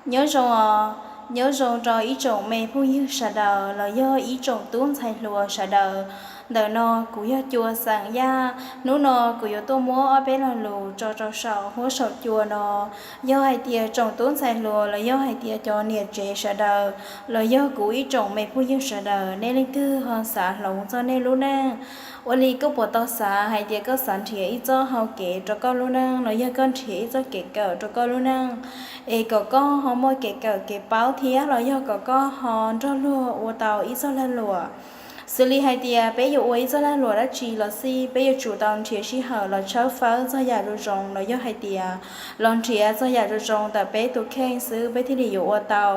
Nyob zoo, nyob zoo rau ib tsoom me phooj ywg sawv daws los yog ib tsoom tub ntxhais hluas sawv daws. Ntawm no kuv yog Cua xeem Yaj. Hnub no kuv yuav tuaj muab ob peb lo lus tso rau saum huab saum cua no. Yog hais tias tsoom tub ntxhais hluas los yog hais tias cov niam tsev sawv daws, los yog kuv ib tsoom me phooj ywg sawv daws, nej leej twg ho xav hloov txog nej lub neej, ua li koj puas tau xav hais tias koj xav nrhiav ib txoj hau kev rau koj lub neej los yog koj nrhiav ib txoj kev kawm rau koj lub neej, es kom koj ho muaj kev kawm kev paub thiab los yog kom koj ho nrog luag ua tau ib txoj lag luam. Xws li hais tias peb yuav ua ib txoj lag luam dab tsi los xij, peb yuav tsum tau nrhiav sij hawm los tshawb fawb txog yam zoo zoo los yog hais tias los nrhiav txog yam zoo zoo ntawm peb tus kheej xwb peb thiaj li yuav ua tau.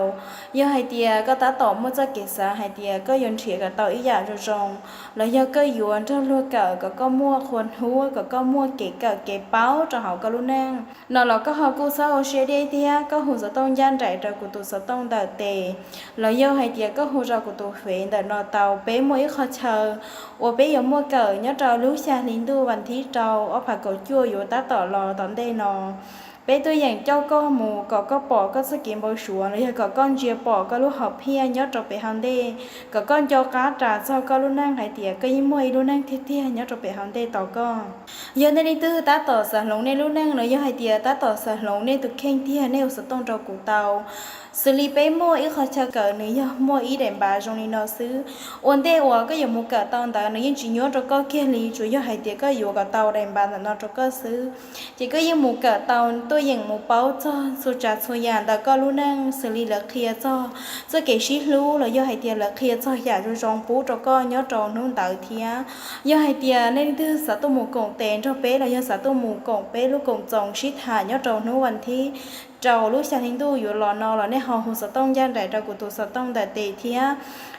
Yog hais tias koj tab tom muaj txoj kev xav hais tias koj yuav nrhiav kom tau ib yam zoo zoo, los yog koj yuav nrog luag kawm kom koj muaj qhua hnub, kom koj muaj kev kawm kev paub rau hauv koj lub neej no los koj ho kuj txhob ua siab deb thiab koj hu xov tooj ncaj nraim rau kuv tus xov tooj ntawm tes, los yog hais tias koj hu rau kuv tus fev ntawm no tau. Peb muaj ib qho chaw uas peb yuav muaj kawm nyob rau lub xya hli ntuj vas thib rau ob phav kaum cuaj yuav tab tom los tom ntej no. Peb tuaj yeem coj koj mus kom koj pom koj txoj kev npau suav los yog kom koj ntsia pom koj lub hom phiaj nyob rau pem hauv ntej, kom koj nco qab ras txog koj lub neej hais tias koj yeej muaj ib lub neej tiag tiag nyob rau pem hauv ntej tos koj. Yog nej leej twg tab tom xav hloov nej lub neej los yog hais tias tab tom xav hloov nej tus kheej tiag, nej hu xov tooj rau kuv tau. Xws li peb muaj ib qho chaw kawm nws yog muaj ib daim npav zoo li no xwb. Ua ntej uas koj yuav mus kawm tau ntawd nws yeej tsis nyuaj rau koj kiag li, tsuas yog hais tias koj yuav kom tau daim npav ntawm no rau koj xwb, ces koj yeej mus kawm tau tuaj yeem mus paub txog txhua tsav txhua yam ntawm koj lub neej, xws li lawv qhia txog txoj kev sib hlub los yog hais tias lawv qhia txog yam zoo zoo pub rau koj nyob rau hnub ntawd thiab. Yog hais tias nej leej twg xav tuaj mus koom tes nrog peb los yog xav tuaj mus koom peb lub koom txoos sib tham nyob rau hnub vas thib rau lub xya hli ntuj yuav los no los nej ho hu xov tooj ncaj nraim rau kuv tus xov tooj ntawm tes thiab.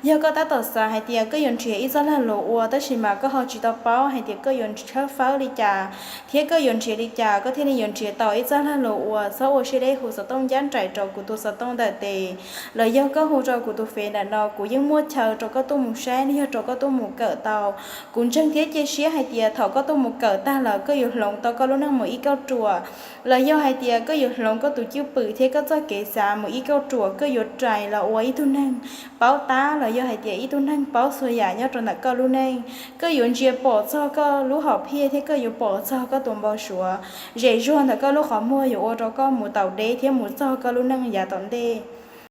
Yog koj tab tom xav hais tias koj yuav nrhiav ib txoj lag luam ua tab sis mas koj ho tsis tau paub hais tias koj yuav tshawb fawb li cas thiab koj yuav nrhiav li cas koj thiaj li yuav nrhiav tau ib txoj lag luam ua, txhob ua siab deb hu xov tooj ncaj nraim rau kuv tus xov tooj ntawm tes, los yog koj hu rau kuv tus fev ntawm no, kuv yeej muaj chaw rau koj tuaj mus saib los yog rau koj tuaj mus kawm tau. Kuv ntseeg thiab cia siab hais tias thaum koj tuaj mus kawm tag lawm koj yuav hloov tau koj lub neej mus ib kauj ruam, los yog hais tias koj yuav hloov koj tus cwj pwm thiab koj txoj kev xav mus ib kauj ruam, koj yuav rais los ua ib tug neeg paub tab los yog hais tias ib tug neeg paub txhua yam nyob rau ntawm koj lub neej. Koj yuav ntsia pom txog koj lub hom phiaj thiab koj yuav pom txog koj tus npau suav. Zem zuag ntawm koj lub qhov muag yuav ua rau koj mus taus deb thiab mus txog koj lub neej yav tom ntej.